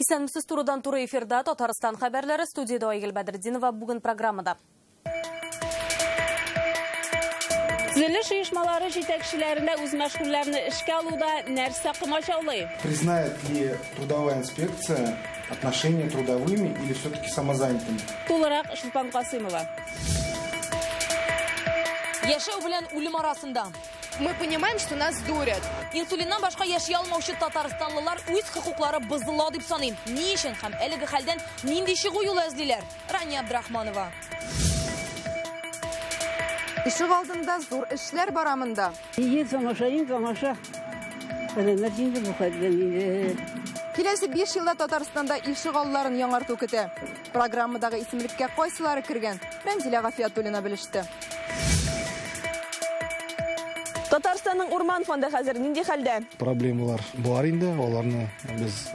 Исәнмесез, турыдан туры эфирда Татарстан хәбәрләре, студияда Айгөл Бәдретдинова бүген программада. Төзелеш оешмалары җитәкчеләренә үзмәшгульләрне эшкә алуда нәрсә комачаулый? Признает ли трудовая инспекция отношения трудовыми или все-таки самозанятыми? Тулырак Чулпан Касымова. Яшәү белән үлем арасында. Мы понимаем, что нас дурят. Инсулиннан башка яши алмаучы татарстанлылар үз хокуклары бозыла дип саный. Ни өчен һәм әлеге хәлдән нинди чыгу юлы эзлиләр? Рания Абдрахманова. Ишек алдында зур эшләр бара монда. Иң тамаша, иң тамаша. Беләннәр инде бу хәлдән инде. Киләсе 5 елда Татарстанда ишек алларын яңарту көтә. Программадагы исемлеккә кайсылары кергән? Рәмзилә Гафиятуллина белеште. Татарстанның урман фонды хәзер нинди хәлдә? Проблемалар бар инде, аларны без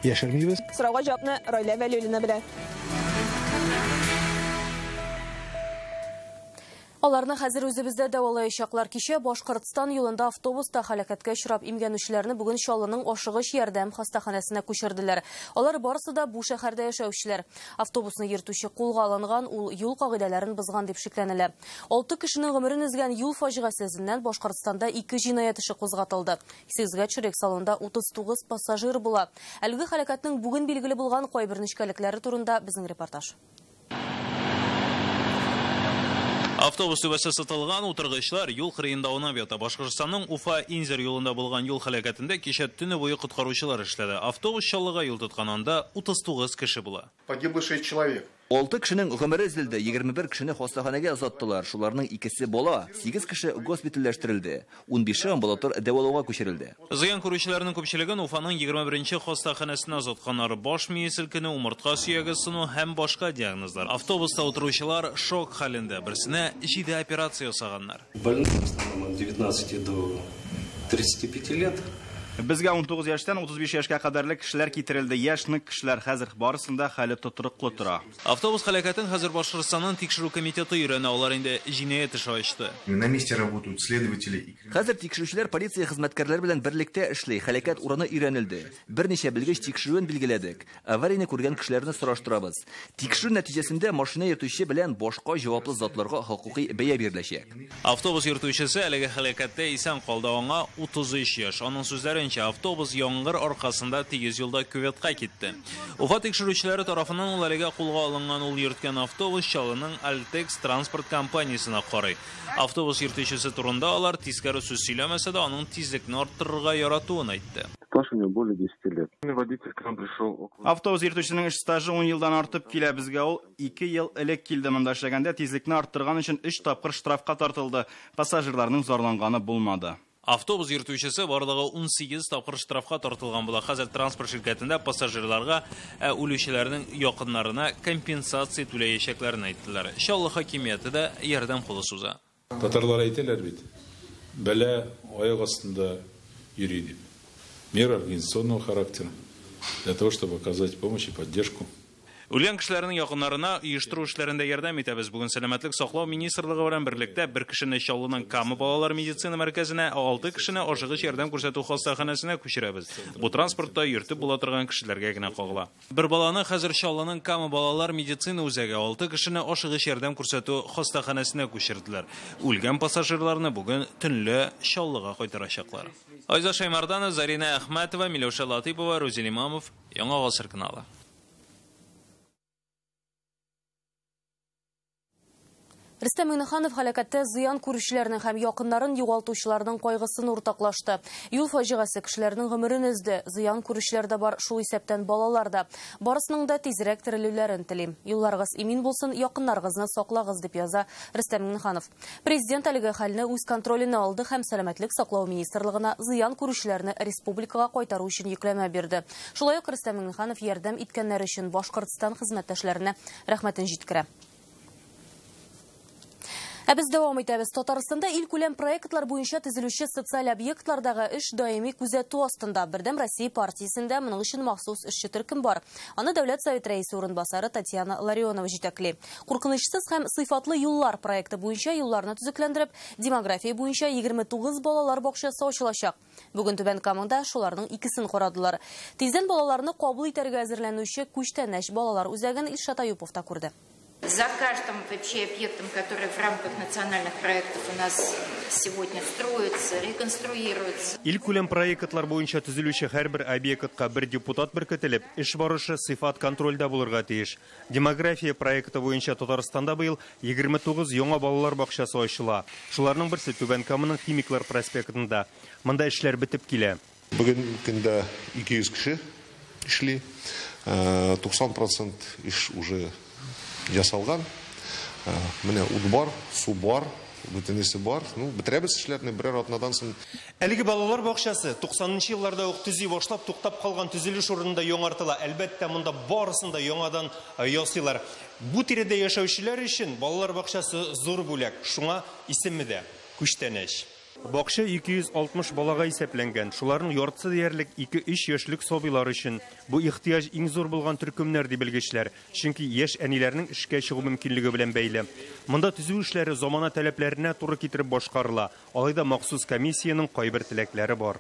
яшермибез. Сорауга җавапны Райлә Вәлиуллина белә. Аларны хәзер үзебездә дәвалаячаклар. Кичә Башкортстан юлында автобуста һәлакәткә очрап имгәнүчеләрне бүген Чаллының ашыгыч ярдәм хастаханәсенә күчерделәр. Алар барысы да бу шәһәрдә яшәүчеләр. Автобусны йөртүче кулга алынган, ул юл кагыйдәләрен бозган дип шикләнелә. 6 кешенең гомерен өзгән юл фаҗигасе эзеннән Башкортстанда 2 җинаять эше кузгатылды. 8гә төшерек салонда 39 пассажир була. Әлеге һәлакәтнең бүген билгеле булган кайбер нечкәлекләре турында безнең репортаж. Автобус түбәсе сытылган, утыргычлар юл кырыенда аунап ята. Башкортстанның Уфа-Инзер юлында булган юл һәлакәтендә кичә төне буе коткаручылар эшләде. Автобус Чаллыга юл тоткан, анда 39 кеше була. Погибло 6 человек. 6 кешенең гомере өзелде, 21 кешене хастаханәгә озаттылар. Шуларның 2-се бала, 8 кеше госпитальләштерелде. 15-е амбулатор дәвалауга күчерелде. Зыян күрүчеләрнең күпчелеген Уфаның 21-нче хастаханәсенә озатканнар. Баш мие селкенү, умыртка сөяге сыну һәм башка диагнозлар. Автобуста утыручылар шок хәлендә. Берсенә 7 операция ясаганнар. Больные в основном от 19 до 35 лет. Безгә 19 яшьтән 35 яшькә кадәрле кешеләр китерелде. Яшь нык кешеләр хәзер барысында хәле тотрыклы тора. Автобус һәлакәтен хәзер Башкортстанның тикшерү комитеты өйрәнә. Алар инде җинаять эше ачты. На месте работают следователи. Хәзер тикшерүчеләр полиция хезмәткәрләре белән берлектә эшли. Һәлакәт урыны өйрәнелде. Берничә белгеч тикшерүен билгеләдек. Аварияне күргән кешеләрне сораштырабыз. Тикшерү нәтиҗәсендә машина йөртүче белән башка җаваплы затларга хокукый бәя биреләчәк. Автобус йөртүчесе әлеге һәлакәттә исән калды. Аңа 33 яшь. Аның сүзләренчә, автобус яңгыр аркасында тигез юлда кюветка китте. Уфа тикшерүчеләре тарафыннан ул әлегә кулга алынган. Ул йөрткән автобус Чаллының Альтекс транспорт компаниясенә карый. Автобус йөртүчесе турында алар тискәре сүз сөйләмәсә дә, аның тизлекне арттырырга яратуын әйтте. Стаж у него более 10 лет. Водитель к нам пришел около... Автобус йөртүчесенең эш стажы 10 елдан артып килә. Безгә ул 2 ел элек килде. Монда эшләгәндә тизлекне арттырган өчен 3 тапкыр штрафка тартылды. Пассажирларның зарланганы булмады. Автобус йөртүчесе барлыгы 18 тапкыр штрафка тартылган була. Хәзер транспорт ширкәтендә пассажирларга, үлүчеләрнең якыннарына компенсация түләячәкләрен әйттеләр. Чаллы хакимияте дә ярдәм кулы суза. Татарлар әйтәләр бит, бәла аяк астында йөри дип. Мера организационного характера для того, чтобы оказать помощь и поддержку. Үлгән кешеләрнең якыннарына оештыру эшләрендә ярдәм итәбез. Бүген Сәламәтлек саклау министрлыгы белән берлектә бер кешене Чаллының Кама балалар медицина мәркәзенә, 6 кешене ашыгыч ярдәм күрсәтү хастаханәсенә күчерәбез. Бу транспортта йөртеп була торган кешеләргә генә кагыла. Бер баланы хәзер Чаллының Кама балалар медицина үзәге, 6 кешене ашыгыч ярдәм күрсәтү хастаханәсенә күчерделәр. Үлгән пассажирларны бүген төнлә Чаллыга кайтарачаклар. Айза Шаймарданова, Зарина Әхмәтова, Миләүшә Латыпова, Рузил Имамов, Яңа Гасыр каналы. Рөстәм Миңнеханов һәлакәттә зыян күрүчеләрнең һәм якыннарын югалтучыларның кайгысын уртаклашты. Юл фаҗигасе кешеләрнең гомерен өзде. Зыян күрүчеләр дә бар, шул исәптән балалар да. Барысының да тизрәк терелүләрен телим. Юлларыгыз имин булсын, якыннарыгызны саклагыз, дип яза Рөстәм Миңнеханов. Президент әлеге хәлне үз контроленә алды һәм Сәламәтлек саклау министрлыгына зыян күрүчеләрне республикага кайтару өчен йөкләмә бирде. Шулай ук Рөстәм Миңнеханов ярдәм иткәннәр өчен Башкортстан хезмәттәшләренә рәхмәтен җиткерә. Ә без дәвам итәбез. Татарстанда илкүләм проектлар буенча төзелүче социаль объектлардагы эш даими күзәтү астында. Бердәм Россия партиясендә моның өчен махсус эшче төркем бар. Аны Дәүләт Совет рәисе урынбасары Татьяна Ларионова җитәкли. Куркынычсыз һәм сыйфатлы юллар проекты буенча юлларны төзекләндереп, демография буенча 29 балалар бакчасы ачылачак. Бүген Түбән Камада шуларның икесен карадылар. Тиздән балаларны кабул итәргә әзерләнүче Күчтәнәч балалар үзәген Илшат Аюпов та күрде. За каждым вообще объектом, который в рамках национальных проектов у нас сегодня строится, реконструируется. Илкүләм проектлар буенча төзелүче һәрбер объектка бер депутат беркетелеп, эш барышы сыйфат контрольдә булырга тиеш. Демография проекты буенча Татарстанда быел 29 яңа балалар бакчасы ачыла. Шуларның берсе Түбән Каманың Химиклар проспектында. Монда эшләр бетеп килә. Бүген көндә 200 кеше эшли. 90% эш уже ясалган. Менә ут бар, су бар, бөтенесе бар. Ну, бетерәбез эшләрне берәр атнадан соң. Әлеге балалар бакчасы 90нчы елларда ук төзи башлап туктап калган төзелеш урынында яңартыла. Әлбәттә, монда барысын да яңадан ясыйлар. Бу тирәдә яшәүчеләр өчен балалар бакчасы зур бүләк. Шуңа исеме дә Күчтәнәч. Бакча 260 балага исәпләнгән. Шуларның яртысы диярлек 2-3 яшьлек сабыйлар өчен. Бу ихтыяҗ иң зур булган төркемнәр ди белгечләр. Чөнки яшь әниләрнең эшкә чыгу мөмкинлеге белән бәйле. Монда төзү эшләре замана таләпләренә туры китереп башкарыла. Алай да махсус комиссиянең кайбер теләкләре бар.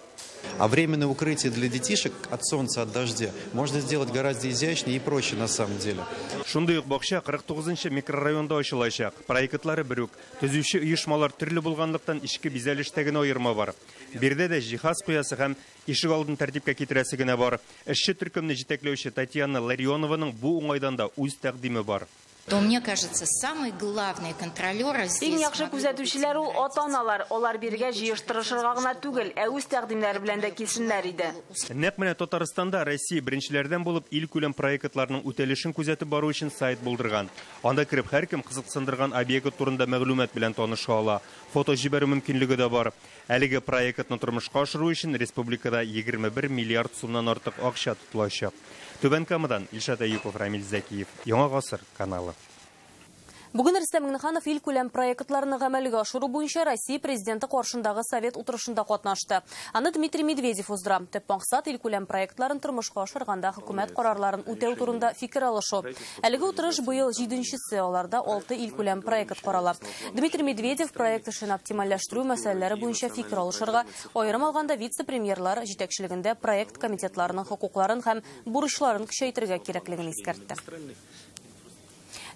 А временное укрытие для детишек от солнца, от дождя можно сделать гораздо изящнее и проще на самом деле. Шундый ук бакча 49нчы микрорайонда ачылачак. Проектлары бер үк. Төзүче оешмалар төрле булганлыктан эчке бизәлештә генә аерма бар. Биредә дә җиһаз куясы һәм ишек алдын тәртипкә китерәсе генә бар. Эшче төркемне җитәкләүче Татьяна Ларионованың бу уңайдан да үз тәкъдиме бар. То, мне кажется, самый главный контролер здесь. Иң яхшы күзәтүчеләр ул ата-аналар. Алар биргә җыештырышырга гына түгел, ә үз тәкъдимнәре белән дә килсеннәр иде. Нәкъ менә Татарстанда Россия беренчеләрдән булып илкүләм проектларның үтәлешен күзәтеп бару өчен сайт булдырган. Анда кереп һәркем кызыксындырган объект турында мәгълүмат белән таныша ала. Фото җибәрү мөмкинлеге дә бар. Әлеге проектны тормышка ашыру өчен республикада 21 миллиард сумнан артык акча тотылачак. Түбән Камадан Илшат Әюпов, Рамил Зәкиев, Яңа Гасыр каналы. Бүген Рөстәм Миңнеханов илкүләм проектларны гамәлгә ашыру буенча Россия президенты каршындагы совет утырышында катнашты. Аны Дмитрий Медведев уздыра. Төп максат илкүләм проектларын тормышка ашырганда хөкүмәт карарларын үтәү турында фикер алышу. Әлеге утырыш быел 7-нчесе, аларда 6 илкүләм проект карала. Дмитрий Медведев проект эшен оптимальләштерү мәсьәләләре буенча фикер алышырга, аерым алганда вице-премьерлар җитәкчелегендә проект комитетларының хокукларын һәм бурычларын көчәйтергә кирәклеген искәртте.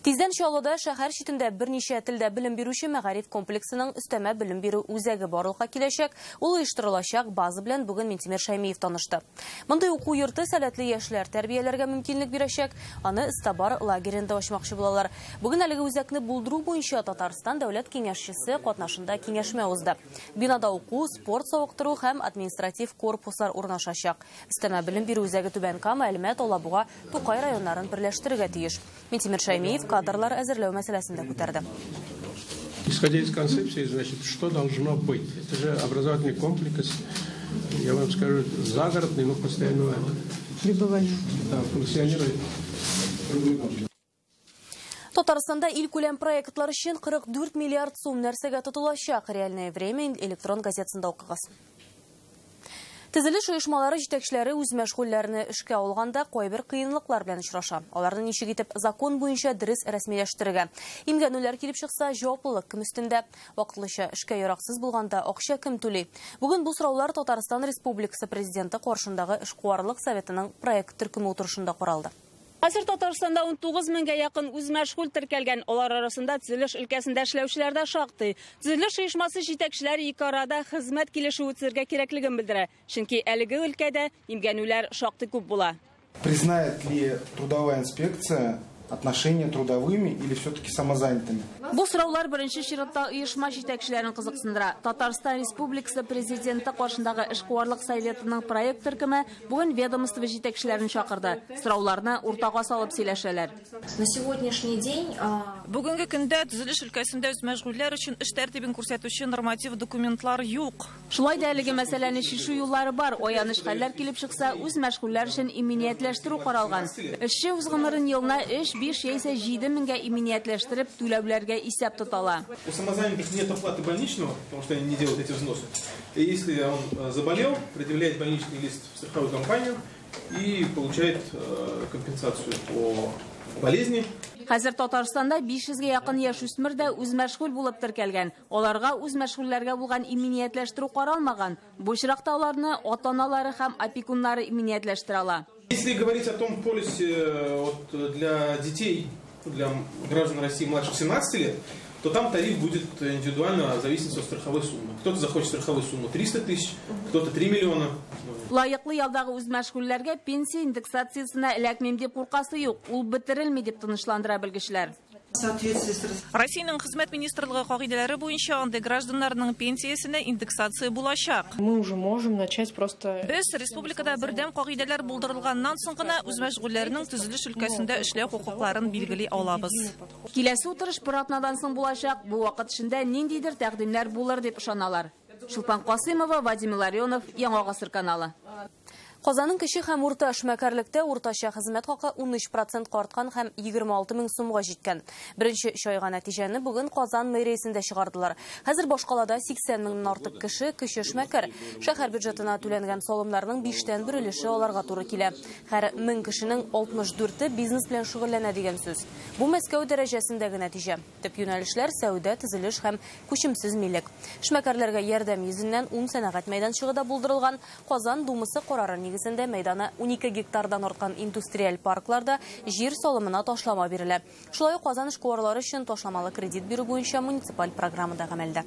Тиздән Чаллыда шәһәр читендә берничә телдә белем бирүче мәгариф комплексының өстәмә белем бирү үзәге барлыкка киләчәк. Ул оештырылачак база белән бүген Минтимер Шәймиев танышты. Мондый уку йорты сәләтле яшьләр тәрбияләргә мөмкинлек бирәчәк. Аны Стабар лагеренда ачмакчы булалар. Бүген әлеге үзәкне булдыру буенча Татарстан дәүләт киңәшчесе катнашында киңәшмә узды. Бинада уку, спорт савыктыру һәм административ корпуслар урнашачак. Өстәмә белем бирү үзәге Түбән Кама, Әлмәт, Алабуга, Тукай районнарын берләштерергә тиеш. Минтимер Шәймиев кадрлар әзерләү мәсьәләсен дә күтәрде. Исходя из концепции, значит, что должно быть? Это же образовательный комплекс, я вам скажу, загородный, но постоянного пребывания. Да, функционирует. Татарстанда илкүләм проектлар өчен 44 миллиард сум нәрсәгә тотылачак. Реальное время электрон газетасында укыгыз. Төзелеш оешмалары җитәкчеләре үз мәшгульләрне эшкә алганда кайбер кыенлыклар белән очраша. Аларны ничек итеп закон буенча дөрес рәсмиләштерергә? Имгәнүләр килеп чыкса, җаваплылык кем өстендә? Вакытлыча эшкә яраксыз булганда акча кем түли? Бүген бу сораулар Татарстан Республикасы президенты каршындагы эшкуарлык советының проект төркеме утырышында каралды. Хәзер Татарстанда 19 меңгә якын үз мәшгуль теркәлгән. Алар арасында төзелеш өлкәсендә эшләүчеләр дә шактый. Төзелеш оешмасы җитәкчеләре ике арада хезмәт килешүе төзергә кирәклеген белдерә. Чөнки әлеге өлкәдә имгәнүләр шактый күп була. Признает ли трудовая инспекция отношения трудовыми или все-таки самозанятыми? Бу сораулар беренче чиратта оешма җитәкчеләрен кызыксындыра. Татарстан Республикасы президенты каршындагы эшкуарлык советының проект төркеме бүген ведомство җитәкчеләрен чакырды. Сорауларны уртага салып сөйләшәләр. На сегодняшний день бүгенге көндә төзелеш өлкәсендә үз мәшгульләр өчен эш тәртибен күрсәтүче норматив документлар юк. Шулай да әлеге мәсьәләне чишү юллары бар. Аяныч хәлләр килеп чыкса, үз мәшгульләр өчен иминиятләштерү каралган. Эшче үз гомерен елына 3, 5 яисә 7 меңгә иминиятләштереп түләүләргә бирергә исәп тотала. У самозанятых нет оплаты больничного, потому что они не делают эти взносы. И если он заболел, предъявляет больничный лист в страховую компанию и получает компенсацию по болезни. Хәзер Татарстанда 500гә якын яшүсмер дә үзмәшгуль булып теркәлгән. Аларга үзмәшгульләргә булган иминиятләштерү каралмаган. Бу очракта аларны ата-аналары һәм опекуннары иминиятләштерә ала. Если говорить о том полисе для детей, для граждан России младше 17 лет, то там тариф будет индивидуально зависеть от страховой суммы. Кто-то захочет страховую сумму 300 тысяч, кто-то 3 миллиона. Лаеклы ялдагы үзмәшгульләргә пенсия индексациясенә эләкмим дип куркасы юк, ул бетерелми дип тынычландыра белгечләр. Россиянең хезмәт министрлыгы кагыйдәләре буенча андый гражданнарның пенсиясенә индексация булачак. Мы уже можем начать просто. Без республикада бердәм кагыйдәләр булдырылганнан соң гына үзмәшгульләрнең төзелеш өлкәсендә эшләү хокукларын билгели алабыз. Киләсе утырыш бер атнадан соң булачак. Бу вакыт эчендә ниндидер тәкъдимнәр булыр дип ышаналар. Чулпан Касымова, Вадим Ларионов, Яңа Гасыр каналы. Казанның кече һәм урта эшмәкәрлектә уртача хезмәт хакы 13% арткан һәм 26 мең сумга җиткән. Беренче өч айга нәтиҗәне бүген Казан мэриясендә чыгардылар. Хәзер башкалада 80 меңнән артык кеше кече эшмәкәр. Шәһәр бюджетына түләнгән салымнарның 5тән 1 өлеше аларга туры килә. Һәр 1000 кешенең 64-е бизнес белән шөгыльләнә дигән сүз. Бу Мәскәү дәрәҗәсендәге нәтиҗә. Төп юнәлешләр сәүдә, төзелеш һәм күчемсез милек. Эшмәкәрләргә ярдәм йөзеннән 10 сәнәгать мәйданчыгы да булдырылган. Казан Думасы карары нигезендә мәйданы 12 гектардан арткан индустриаль паркларда җир салымына ташлама бирелә. Шулай ук Казан эшкуарлары өчен ташламалы кредит бирү буенча муниципаль программа да гамәлдә.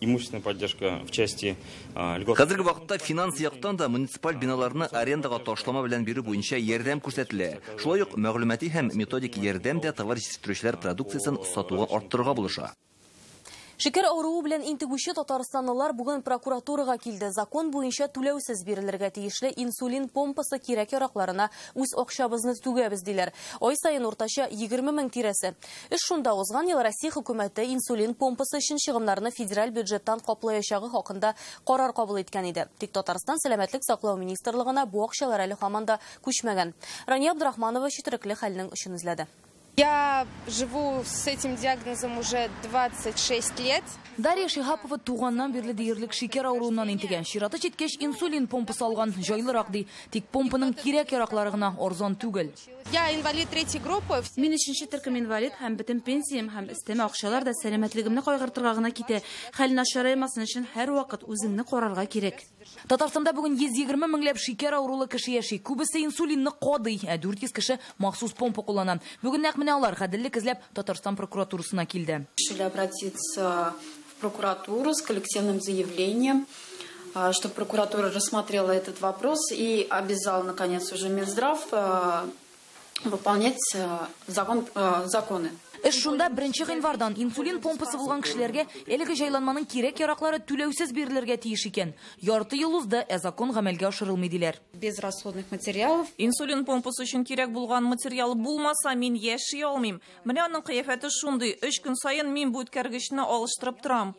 Имущественная поддержка в части льгот. Хәзерге вакытта финанс яктан да муниципаль биналарны арендага ташлама белән бирү буенча ярдәм күрсәтелә. Шулай ук мәгълүмати һәм методик ярдәм дә товар җитештерүчеләр продукциясен сатуга арттырырга булыша. Шикәр авыруы белән интегүче татарстанлылар бүген прокуратурага килде. Закон буенча түләүсез бирелергә тиешле инсулин помпасы кирәк яракларына үз акчабызны түгәбез диләр. Ай саен уртача 20 мең тирәсе. Эш шунда узган ел Россия хөкүмәте инсулин помпасы өчен чыгымнарны федераль бюджеттан каплаячагы хакында карар кабул иткән иде. Тик Татарстан сәламәтлек саклау министрлыгына бу акчалар әле һаман да күчмәгән. Рания Абдрахманова четерекле хәлнең очын эзләде. Я живу с этим диагнозом уже 26 лет. Дарья Шиһапова туганнан бирле диярлек шикәр авыруыннан интегә. Чираты җиткәч инсулин помпасы алган, җайлырак ди. Тик помпаның кирәк яраклары гына арзан түгел. Я инвалид третьей группы. Мин өченче төркем инвалид һәм бөтен пенсиям һәм өстәмә акчалар да сәламәтлегемне кайгыртырга гына китә. Хәл начараймасын өчен һәрвакыт үзеңне карарга кирәк. Татарстанда бүген 120 меңләп шикәр авырулы кеше яши. Күбесе инсулинны кадый, ә 400 кеше махсус помпа куллана. Бүген нәкъ менә алар гаделлек эзләп Татарстан прокуратурасына килде. Решили обратиться в прокуратуру с коллективным заявлением, чтобы прокуратура рассмотрела этот вопрос и обязала, наконец, уже Минздрав выполнять законы. Эш шунда 1 гыйнвардан инсулин помпасы булган кешеләргә әлеге җайланманың кирәк яраклары түләүсез бирелергә тиеш икән. Ярты ел узды, ә закон гамәлгә ашырылмый диләр. Без расходных материалов. Инсулин помпасы өчен кирәк булган материал булмаса, мин яши алмыйм. Менә аның кыяфәте шундый. 3 көн саен мин бу үткәргечне алыштырып торам.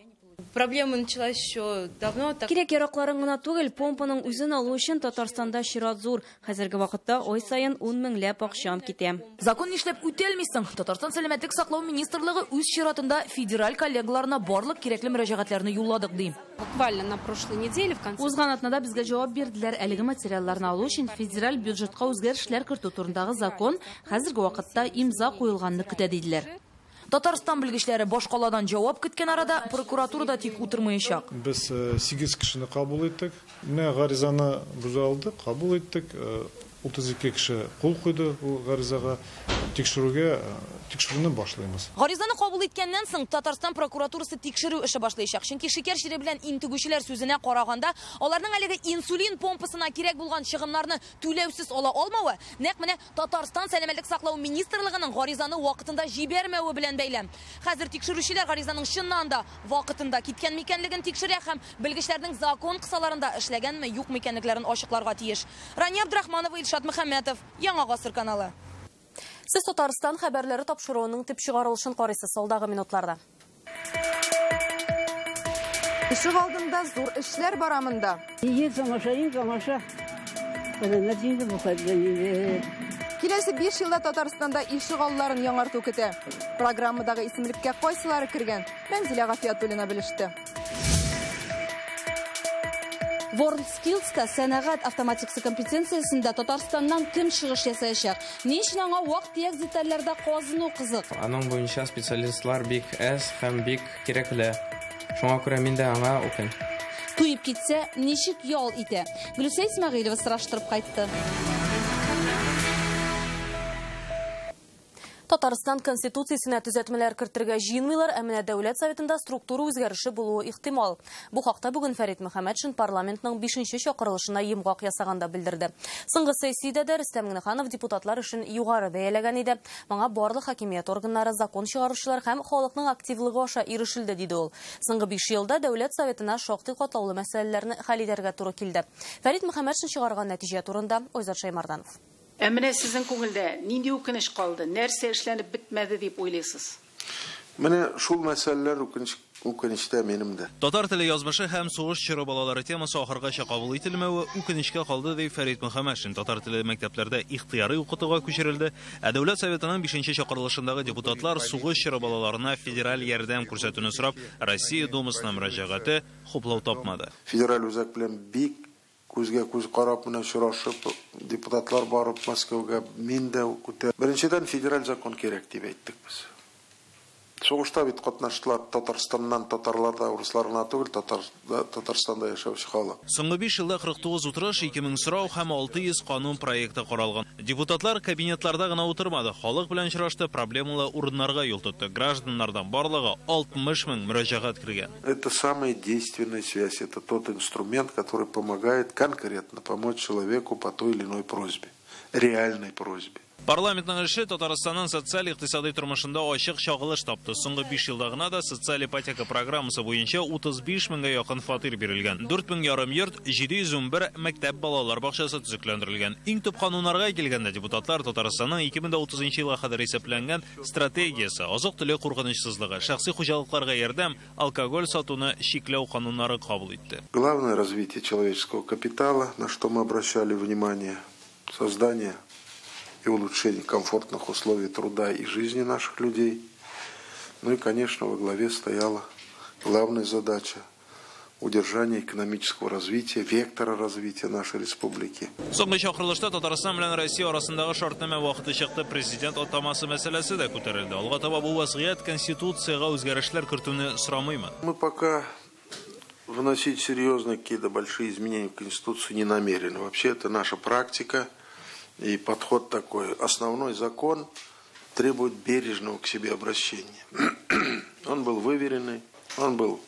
Проблема началась еще давно. Кирәк яракларын гына түгел, помпаның үзен алу өчен Татарстанда чират зур. Хәзерге вакытта ай саен 10 меңләп акчам китә. Закон нишләп үтәлмисең? Татарстан сәламәтлек саклау министрлыгы үз чиратында федераль коллегаларына барлык кирәкле мөрәҗәгатьләрне юлладык ди. Буквально на прошлой неделе в конце. Узган атнада безгә җавап бирделәр. Әлеге материалларны алу өчен федераль бюджетка үзгәрешләр кертү турындагы закон хәзерге вакытта имза куелганны көтә диделәр. Татарстан белгечләре башкаладан җавап көткән арада прокуратурада тик утырмаячак. Без 8 кешене кабул иттек. Менә гаризаны без алдык, кабул иттек. 32 кеше кул куйды бу гаризага. Тикшерүне башлыйбыз. Гаризаны кабул иткәннән соң Татарстан прокуратурасы тикшерү эше башлаячак. Чөнки шикәр чире белән интегүчеләр сүзенә караганда, аларның әлеге инсулин помпасына кирәк булган чыгымнарны түләүсез ала алмавы нәкъ менә Татарстан сәламәтлек саклау министрлыгының гаризаны вакытында җибәрмәве белән бәйле. Хәзер тикшерүчеләр гаризаның чыннан да вакытында киткән микәнлеген тикшерә һәм белгечләрнең закон кысаларында эшләгәнме, юкмы икәнлекләрен ачыкларга тиеш. Рания Абдрахманова, Илшат Мөхәммәтов, Яңа Гасыр каналы. Сез Татарстан хәбәрләре тапшыруының төп чыгарылышын карыйсыз алдагы минутларда. Ишек алдында зур эшләр бара монда. Ие, тамаша, иң тамаша. Беләннәр инде бу хәтле инде. Киләсе 5 елда Татарстанда ишегалларын яңарту көтә. Программадагы исемлеккә кайсылары кергән? Рәмзилә Гафиятуллина белеште. WorldSkills'та сәнәгать автоматикасы компетенциясендә Татарстаннан кем чыгыш ясаячак? Ни өчен аңа вак-төяк детальләрдә казыну кызык? Аның буенча специалистлар бик әз һәм бик кирәкле. Шуңа күрә мин дә аңа укыйм. Туеп китсә, ничек ял итә? Гөлүсә Исмәгыйлева сораштырып кайтты. Татарстан Конституциясенә төзәтмәләр кертергә җыенмыйлар, ә менә Дәүләт Советында структура үзгәреше булуы ихтимал. Бу хакта бүген Фәрит Мөхәммәтшин парламентның 5нче чакырылышына йомгак ясаганда белдерде. Соңгы сессиядә дә Рөстәм Миңнеханов депутатлар эшен югары бәяләгән иде. Моңа барлык хакимият органнары, закон чыгаручылар һәм халыкның активлыгы аша ирешелде, диде ул. Соңгы 5 елда Дәүләт Советына шактый катлаулы мәсьәләләрне хәл итәргә туры килде. Фәрит Мөхәммәтшин чыгарган нәтиҗә турында Айзат Шаймарданов. Ә менә сезнең күңелдә нинди үкенеч калды, нәрсә эшләнеп бетмәде дип уйлыйсыз? Менә шул мәсьәләләр үкенечтә минем дә. Татар теле язмышы һәм сугыш чоры балалары темасы ахыргача кабул ителмәве үкенечкә калды, ди Фәрит Мөхәммәтшин. Татар теле мәктәпләрдә ихтыярый укытуга күчерелде. Ә Дәүләт Советының 5нче чакырылышындагы депутатлар сугыш чоры балаларына федераль ярдәм күрсәтүне сорап Россия Думасына мөрәҗәгате хуплау тапмады. Федераль үзәк белән бик күзгә күз карап менә очрашып, депутатлар барып Мәскәүгә, мин дә күтәр. Беренчедән федераль закон кирәк дип әйттек без. Сугышта бит катнаштылар Татарстаннан татарлар да, урыслар гына түгел, Татарстанда яшәүче халык. Соңгы 5 елда 49 утырыш, 2000 сорау һәм 600 канун проекты каралган. Депутатлар кабинетларда гына утырмады, халык белән очрашты, проблемалы урыннарга юл тотты. Гражданнардан барлыгы 60 мең мөрәҗәгать кергән. Это самая действенная связь, это тот инструмент, который помогает конкретно помочь человеку по той или иной просьбе, реальной просьбе. Парламентның эше Татарстанның социаль-икътисади тормышында ачык чагылыш тапты. Соңгы 5 елда гына да социаль ипотека программасы буенча 35 меңгә якын фатир бирелгән. 4,5 йорт, 711 мәктәп балалар бакчасы төзекләндерелгән. Иң төп кануннарга килгәндә депутатлар Татарстанның 2030 елга кадәр исәпләнгән стратегиясе, азык-төлек куркынычсызлыгы, шәхси хуҗалыкларга ярдәм, алкоголь сатуны чикләү кануннары кабул итте. Главное развитие человеческого капитала, на что мы обращали внимание, создание и улучшение комфортных условий труда и жизни наших людей. Ну и, конечно, во главе стояла главная задача – удержание экономического развития, вектора развития нашей республики. Соңгы чакырылышта Татарстан белән Россия арасындагы шартнамә вакыты чыкты. Президент атамасы мәсьәләсе дә күтәрелде. Алга таба бу вазгыять Конституциягә үзгәрешләр кертүне сорамыймы? Мы пока вносить серьезные какие-то большие изменения в Конституцию не намерены. Вообще это наша практика. И подход такой. Основной закон требует бережного к себе обращения. Он был выверенный, он был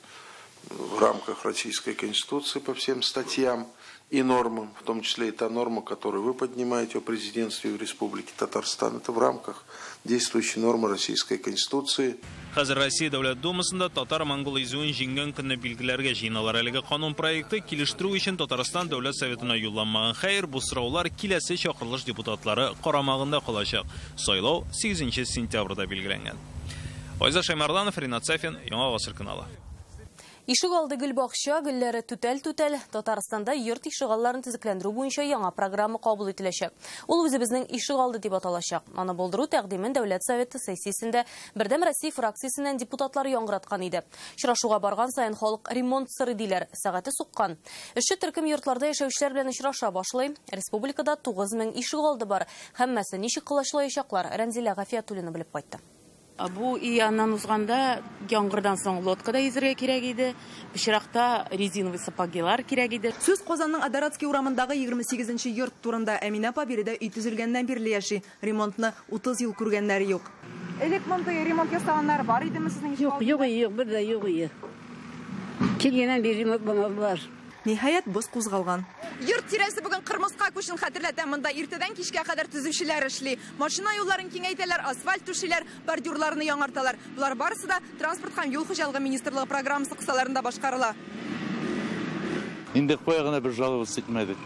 в рамках Российской Конституции по всем статьям и нормам, в том числе и та норма, которую вы поднимаете о президентстве в Республике Татарстан, это в рамках действующей нормы Российской Конституции. Хәзер Россия Дәүләт Думасында татар-монгол изүен җиңгән көнне билгеләргә җыеналар. Әлеге канун проекты килештерү өчен Татарстан Дәүләт Советына юлланмаган. Хәер, бу сораулар киләсе чакырылыш депутатлары карамагында калачак. Сайлау 8 сентябрьдә билгеләнгән. Айзат Шаймарданов, Ринат Сафин, Яңа Гасыр каналы. Ишегалды гөлбакча, гөлләре түтәл-түтәл. Татарстанда йорт ишегалларын төзекләндерү буенча яңа программа кабул ителәчәк. Ул үзебезнең ишегалды дип аталачак. Аны булдыру тәкъдимен Дәүләт Советы сессиясендә Бердәм Россия фракциясеннән депутатлар яңгыраткан иде. Очрашуга барган саен халык ремонт сорый диләр, сәгате суккан. Эшче төркем йортларда яшәүчеләр белән очраша башлый. Республикада 9000 ишегалды бар. Һәммәсе ничек колачлаячаклар? Рәмзилә Гафиятуллина белеп кайтты. Бу яннан узганда яңгырдан соң лодкада йөзергә кирәк иде, пычракта резиновый сапогилар кирәк иде. Сүз Казанның Адоратский урамындагы 28нче йорт турында. Әминә апа биредә өй төзелгәннән бирле яши. Ремонтны 30 ел күргәннәре юк. Элек мондый ремонт ясаганнар бар идеме сезнең ишегалдында? Юк, юк, бер дә юк иде. Килгәннән бирле ремонт булмадылар. Ниһаять, боз кузгалган. Йорт тирәсе бүген кырмыска күчен хәтерләтә. Монда иртәдән кичкә кадәр төзүчеләр эшли. Машина юлларын киңәйтәләр, асфальт түшиләр, бордюрларны яңарталар. Болар барысы да Транспорт һәм юл хуҗалыгы министрлыгы программасы кысаларында башкарыла. Инде кая гына бер жалобасы итмәдек.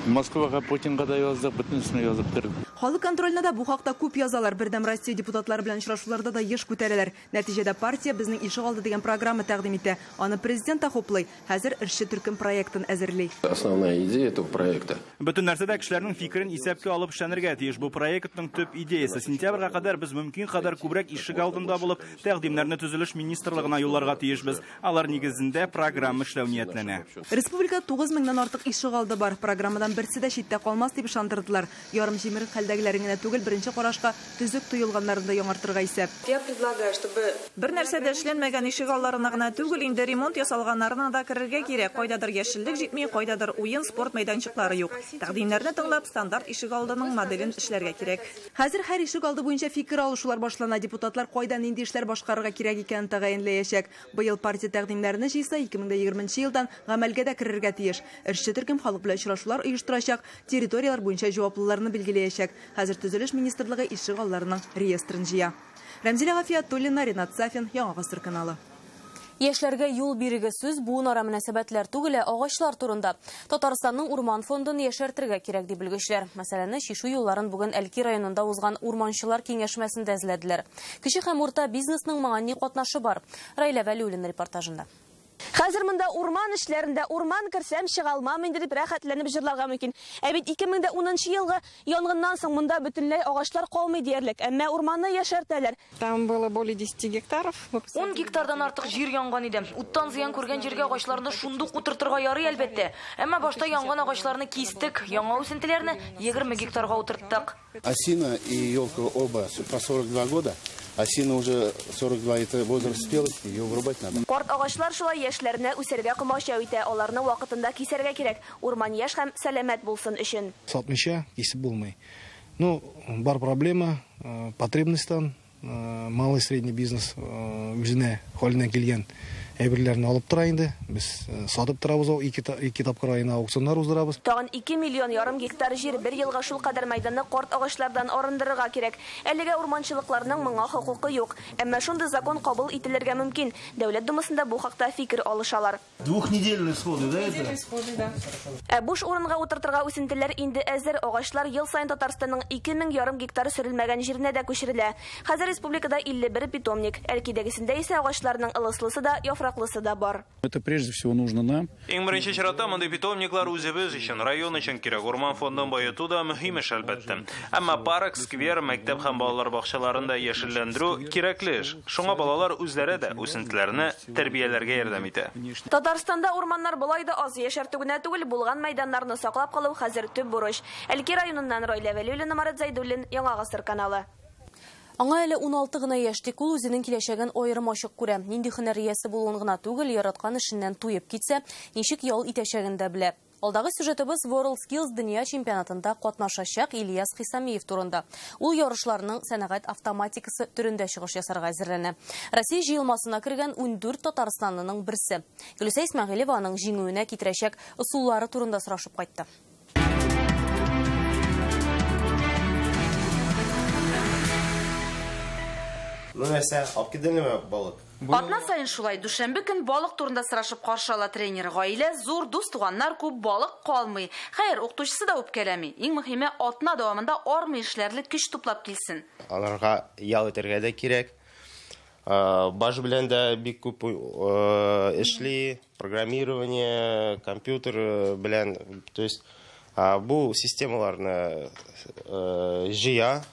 Москвага, Путинга да яздык, бөтенесенә язып тордык. Халык контролендә дә бу хакта күп язалар. Бердәм Россия депутатлары белән очрашуларда да еш күтәрәләр. Нәтиҗәдә партия безнең ишегалды дигән программа тәкъдим итә. Аны президент та хуплый. Хәзер эшче төркем проектын әзерли. Основная идея этого проекта. Бөтен нәрсәдә кешеләрнең фикерен исәпкә алып эшләнергә тиеш. Бу проектның төп идеясы. Сентябрьгә кадәр без мөмкин кадәр күбрәк ишегалдында булып, тәкъдимнәрне төзелеш министрлыгына юлларга тиешбез. Алар нигезендә программа эшләү ниятләнә. Республикада 9 меңнән артык ишегалды бар. Программадан берсе дә читтә калмас дип ышандырдылар. Ярым җимерек хәлдәгеләрен генә түгел, беренче карашка төзек тоелганнарын да яңартырга исәп. Я предлагаю, чтобы бер нәрсә дә эшләнмәгән ишегалларына гына түгел, инде ремонт ясалганнарына да керергә кирәк. Кайдадыр яшеллек җитми, кайдадыр уен, спорт мәйданчыклары юк. Тәкъдимнәрне тыңлап, стандарт ишегалдының моделен эшләргә кирәк. Хәзер һәр ишегалды буенча фикер алышулар башлана. Депутатлар кайда нинди эшләр башкарырга кирәк икәнен тәгаенләячәк. Быел партия тәкъдимнәрне җыйса, 2020 елдан гамәлгә дә керергә тиеш. Эшче төркем халык белән очрашулар оештырачак, территорияләр буенча җаваплыларны билгеләячәк. Хәзер төзелеш министрлыгы ишегалларының реестрын җыя. Рәмзилә Гафиятуллина, Ринат Сафин, Яңа Гасыр каналы. Яшьләргә юл бирегез сүз буынара мөнәсәбәтләр түгел, ә агачлар турында. Татарстанның урман фондын яшәртергә кирәк ди белгечләр. Мәсьәләне чишү юлларын бүген Әлки районында узган урманчылар киңәшмәсендә эзләделәр. Кече һәм урта бизнесның моңа ни катнашы бар? Раилә Вәлиуллина репортажында. Хәзер монда урман эшләрендә урман керсәм чыга алмам инде дип рәхәтләнеп җырларга мөмкин. Ә бит 2010 елгы янгыннан соң монда бөтенләй агачлар калмый диярлек. Әмма урманны яшәртәләр. Там было более 10 гектаров. 10 гектардан артык җир янган иде. Уттан зыян күргән җиргә агачларны шундук утыртырга ярый әлбәттә. Әмма башта янган агачларны кистек, яңа үсентеләрне 20 гектарга утырттык. Осина и елка оба по 42 года. Осина уже 42, это возраст спелости, ее вырубать надо. Карт агачлар шулай яшьләрне үсәргә комачау итә, аларны вакытында кисәргә кирәк. Урман яшь һәм сәламәт булсын өчен. Сатмыйча кисеп булмый. Ну, бар проблема, потребностьтан, малый средний бизнес үзенә хәленнән килгән әйберләрне алып тора инде. Без сатып торабыз, ике тапкыр аена аукционнар уздырабыз. Тагын 2,5 миллион гектар җир бер елга шул кадәр мәйданны карт агачлардан арындырырга кирәк. Әлегә урманчылыкларның моңа хокукы юк. Әмма шундый закон кабул ителергә мөмкин. Дәүләт думасында бу хакта фикер алышалар. Двухнедельные сходы, да, это? Сходы, да. Ә буш урынга утыртырга үсентеләр инде әзер. Агачлар ел саен Татарстанның 2,5 гектар сөрелмәгән җиренә дә күчерелә. Хәзер республикада 51 питомник. Әлкидәгесендә исә агачларның ылыслысы да, яфраклысы да бар. Это прежде всего нужно нам. Иң беренче чиратта мондый питомниклар үзебез өчен, район өчен кирәк. Урман фондын баету да мөһим эш әлбәттә. Әмма парк, сквер, мәктәп һәм балалар бакчаларын да яшелләндерү кирәкле эш. Шуңа балалар үзләре дә үсентеләрне тәрбияләргә ярдәм итә. Татарстанда урманнар болай да аз, яшәртү генә түгел, булган мәйданнарны саклап калу хәзер төп бурыч. Әлки районыннан Раилә Вәлиуллина, Марат Зәйдуллин, Яңа Гасыр каналы. Аңа әле 16 гына яшь, тик ул үзенең киләчәген аерым ачык күрә. Нинди һөнәр иясе булуын гына түгел, яраткан эшеннән туеп китсә, ничек ял итәчәген дә белә. Алдагы сюжетыбыз WorldSkills дөнья чемпионатында катнашачак Ильяс Хисамиев турында. Ул ярышларның сәнәгать автоматикасы төрендә чыгыш ясарга әзерләнә. Россия җыелмасына кергән 14 татарстанлының берсе. Гөлүсә Исмәгыйлева аның җиңүенә китерәчәк ысуллары турында сорашып кайтты. Ну, нәрсә, алып килдеңме балык? Атна сайын шулай дүшәмбе көн балык турында сорашып каршы ала тренер. Гаилә зур, дус туганнар күп, балык калмый. Хәер, укытучысы да үпкәләми. Иң мөһиме, атна дәвамында армый эшләрлек көч туплап килсен. Аларга ял итәргә дә кирәк. Баш белән дә бик күп эшли, программирование, компьютер белән, то есть бу системаларны җыя.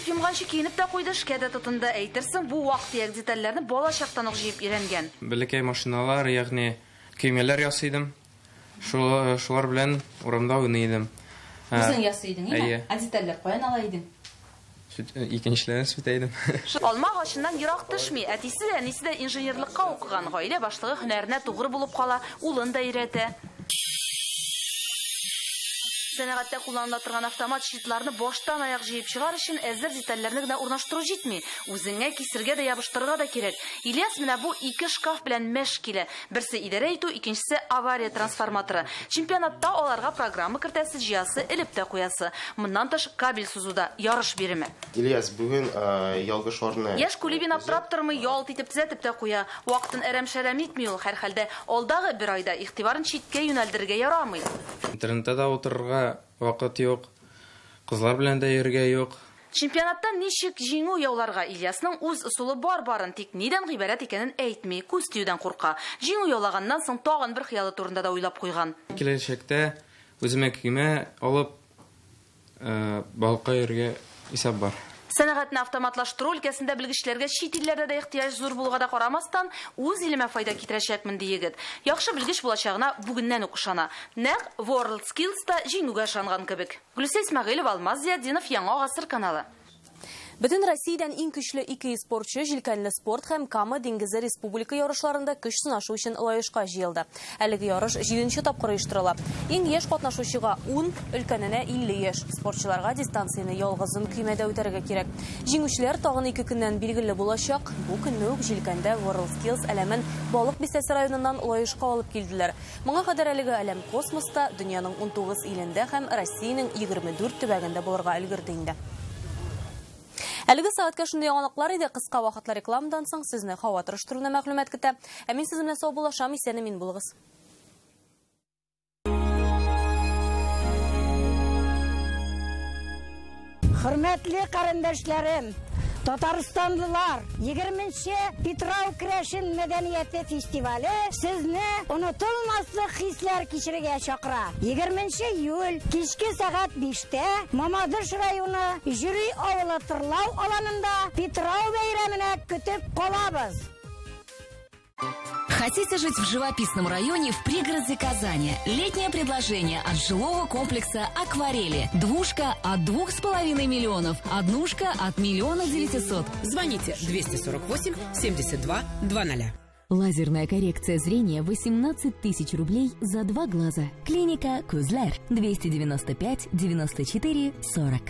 Йомганчы киенеп тә куйды, эшкә дә тотынды. Әйтерсең, бу вак-төяк детальләрне бала чактан ук җыеп өйрәнгән. Бәләкәй машиналар, ягъни көймәләр ясый идем. Шулар белән урамда уйный идем. Үзең ясый идең, әйе? Ә детальләр каян ала идең? Икенчеләрен сүтә идем. Алма агачыннан ерак төшми. Әтисе дә, әнисе дә инженерлыкка укыган. Гаилә башлыгы һөнәренә тугры булып кала, улын да өйрәтә. Сәнәгатьтә кулланыла торган автомат щитларны баштан аяк җыеп чыгар өчен әзер детальләрне генә урнаштыру җитми. Үзеңә кисергә дә ябыштырырга да кирәк. Ильяс менә бу ике шкаф белән мәш килә. Берсе идарә итү, икенчесе авария трансформаторы. Чемпионатта аларга программа кертәсе, җыясы, элеп тә куясы. Моннан тыш кабель сузуда ярыш биреме. Ильяс бүген ялгышларны Яшь Кулибин аптырап тормый, ялт итеп төзәтеп тә куя. Вакытын әрәм-шәрәм итми ул, һәрхәлдә алдагы бер айда игътибарын читкә юнәлдерергә ярамый. Интернетта да утырырга вакыт юк, кызлар белән дә йөрергә юк. Чемпионатта ничек җиңү яуларга Ильясның үз ысулы бар барын, тик нидән гыйбарәт икәнен әйтми, күз тиюдән курка. Җиңү яулаганнан соң тагын бер хыялы турында да уйлап куйган. Киләчәктә үземә көймә алып балыкка йөрергә исәп бар. Сәнәгатьне автоматлаштыру өлкәсендә белгечләргә чит илләрдә дә ихтыяҗ зур булуга да карамастан, үз илемә файда китерәчәкмен, ди егет. Яхшы белгеч булачагына бүгеннән үк ышана. Нәкъ WorldSkills-та җиңүгә ышанган кебек. Гөлүсә Исмәгыйлова, Алмаз Зиятдинов, Яңа Гасыр каналы. Бөтен Россиядән иң көчле ике спортчы җилкәнле спорт һәм Кама диңгезе республика ярышларында көч сынашу өчен Лаешка җыелды. Әлеге ярыш 7нче тапкыр оештырыла. Иң яшь катнашучыга 10, өлкәненә 50 яшь. Спортчыларга дистанцияне ялгызын көймәдә үтәргә кирәк. Җиңүчеләр тагын 2 көннән билгеле булачак. Бу көнне үк җилкәндә WorldSkills әләмен Балык бистәсе районыннан Лаешка алып килделәр. Моңа кадәр әлеге әләм космоста, дөньяның 19 илендә һәм Россиянең 24 төбәгендә булырга өлгерде инде. Әлеге сәгатькә шундый яңалыклар иде. Кыска вакытлы рекламадан соң сезне һава торышы турында мәгълүмат көтә. Ә мин сезнең белән саубуллашам, исән-имин булыгыз. Хөрмәтле карендәшләрем, татарстанлылар, 20-нче Питрау керәшен мәдәнияте фестивале сезне онытылмаслык хисләр кичерергә чакыра. 20 июль кичке сәгать 5-тә Мамадыш районы Җөри авылы Тырлау аланында Питрау бәйрәменә көтеп калабыз. Хотите жить в живописном районе в пригороде Казани? Летнее предложение от жилого комплекса «Акварели». Двушка от 2,5 миллионов, однушка от 1 900 000. Звоните 248 72 00. Лазерная коррекция зрения 18 тысяч рублей за 2 глаза. Клиника «Кузлер» 295 94 40.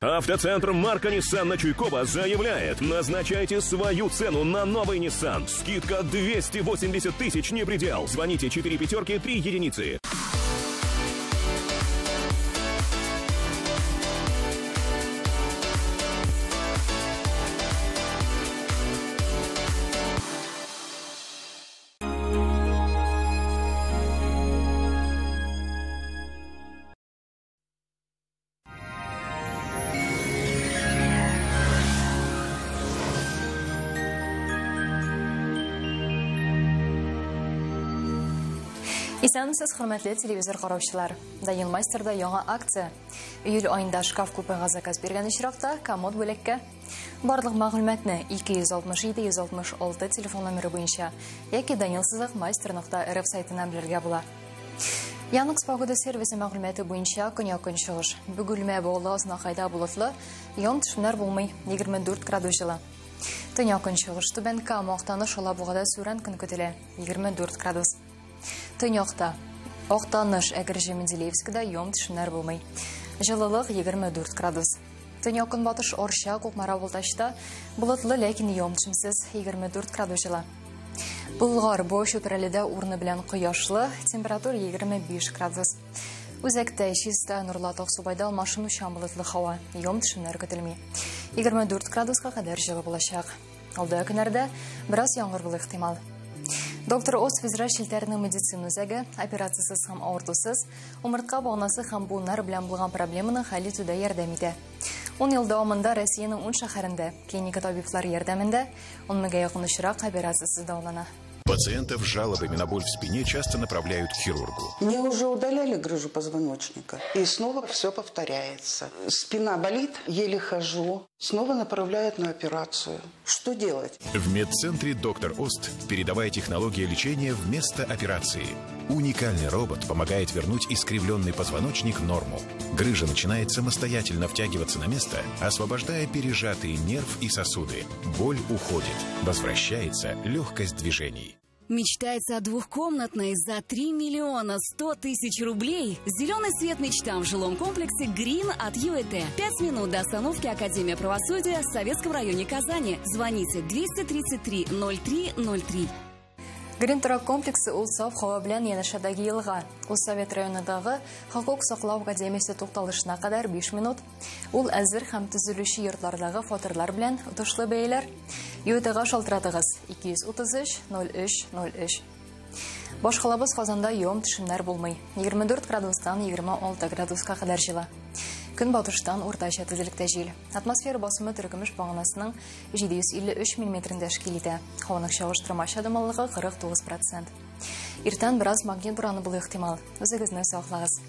Автоцентр марка Nissan на Чуйкова заявляет: назначайте свою цену на новый Nissan. Скидка 280 тысяч не предел. Звоните 4 5 3 единицы. Исәнмесез, хөрмәтле телевизор караучылар. Данил Мастерда яңа акция. Июль айында шкаф купега заказ биргән очракта комод бүләккә. Барлык мәгълүматны 267 166 телефон номеры буенча яки данилсызык.мастер.рф сайтыннан белергә була. Яндекс погода сервисы мәгълүматы буенча көньяк-көнчыгыш. Бөгелмә Баулы Азнакайда болытлы, ян-төшемнәр булмый, 24 градус җылы. Төньяк-көнчыгыш Түбән Кама, Актаныш, Алабугада сүрән көн көтелә, 24 градус. Төньякта Актаныш, Әгерҗе, Менделеевскида ян-төшемнәр булмый. Җылылык 24 градус. Төньяк-көнбатыш Арча, Кукмара, Балтачта болытлы, ләкин ян-төшемсез, 24 градус җылы. Болгар, Буа, Чүпрәледә урыны белән кояшлы, температура 25 градус. Үзәктә Чиста, Нурлат, Аксубайда алмашынучан болытлы һава, ян-төшемнәр көтелми. 24 градуска кадәр җылы булачак. Алда көннәрдә бераз яңгыр булу ихтимал. Доктор Ос федераль челтәренең медицина үзәге операциясез һәм авыртусыз, умыртка баганасы һәм буыннар белән булган проблеманы хәл итүдә ярдәм итә. 10 ел дәвамында Россиянең 10 шәһәрендә клиника табиблары ярдәмендә 10 меңгә якын очрак операциясез дәвалана. Пациентов с жалобами на боль в спине часто направляют к хирургу. Мне уже удаляли грыжу позвоночника. И снова все повторяется. Спина болит, еле хожу. Снова направляют на операцию. Что делать? В медцентре «Доктор Ост» передовая технология лечения вместо операции. Уникальный робот помогает вернуть искривленный позвоночник в норму. Грыжа начинает самостоятельно втягиваться на место, освобождая пережатые нерв и сосуды. Боль уходит. Возвращается легкость движений. Мечтается о двухкомнатной за 3 миллиона 100 тысяч рублей. Зеленый свет мечтам в жилом комплексе «Грин» от ЮЭТ. 5 минут до остановки Академия правосудия в Советском районе Казани. Звоните 233 03 03. Грин торак комплексы ул саф һава белән янәшәдәге елга. Ул Совет районындагы Хокук саклау академиясе тукталышына кадәр 5 минут. Ул әзер һәм төзелүче йортлардагы фатирлар белән отышлы бәяләр. ЮТга шалтыратыгыз 233 03 03. Башкалабыз Казанда йом төшемнәр булмый. 24 градустан 26 градуска кадәр җылы. Көнбатыштан уртача тизлектә җил. Атмосфера басымы теркемеш баганасының 753 миллиметрын тәшкил итә. Һаваның чагыштырмача дымлылыгы 49%. Иртән бераз магнит бураны булу ихтимал. Үзегезне саклагыз.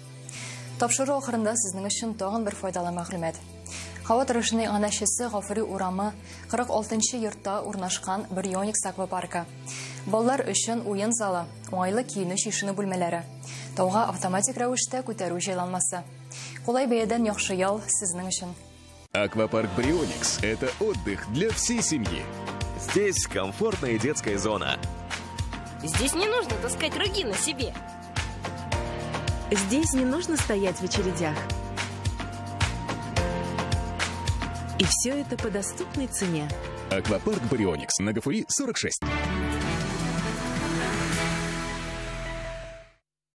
Тапшыру ахырында сезнең өчен тагын бер файдалы мәгълүмат. Һава торышының әнәшесе Гафури урамы 46 йортта урнашкан Брионикс аквапаркы. Балалар өчен уен залы, уңайлы киенү-чишенү бүлмәләре, тауга автоматик рәвештә күтәрү җайланмасы. Кулай бәядән яхшы ял сезнең өчен. Аквапарк Брионикс – это отдых для всей семьи. Здесь комфортная детская зона. Здесь не нужно таскать руки на себе. Здесь не нужно стоять в очередях. И все это по доступной цене. Аквапарк Брионикс на Гафури 46.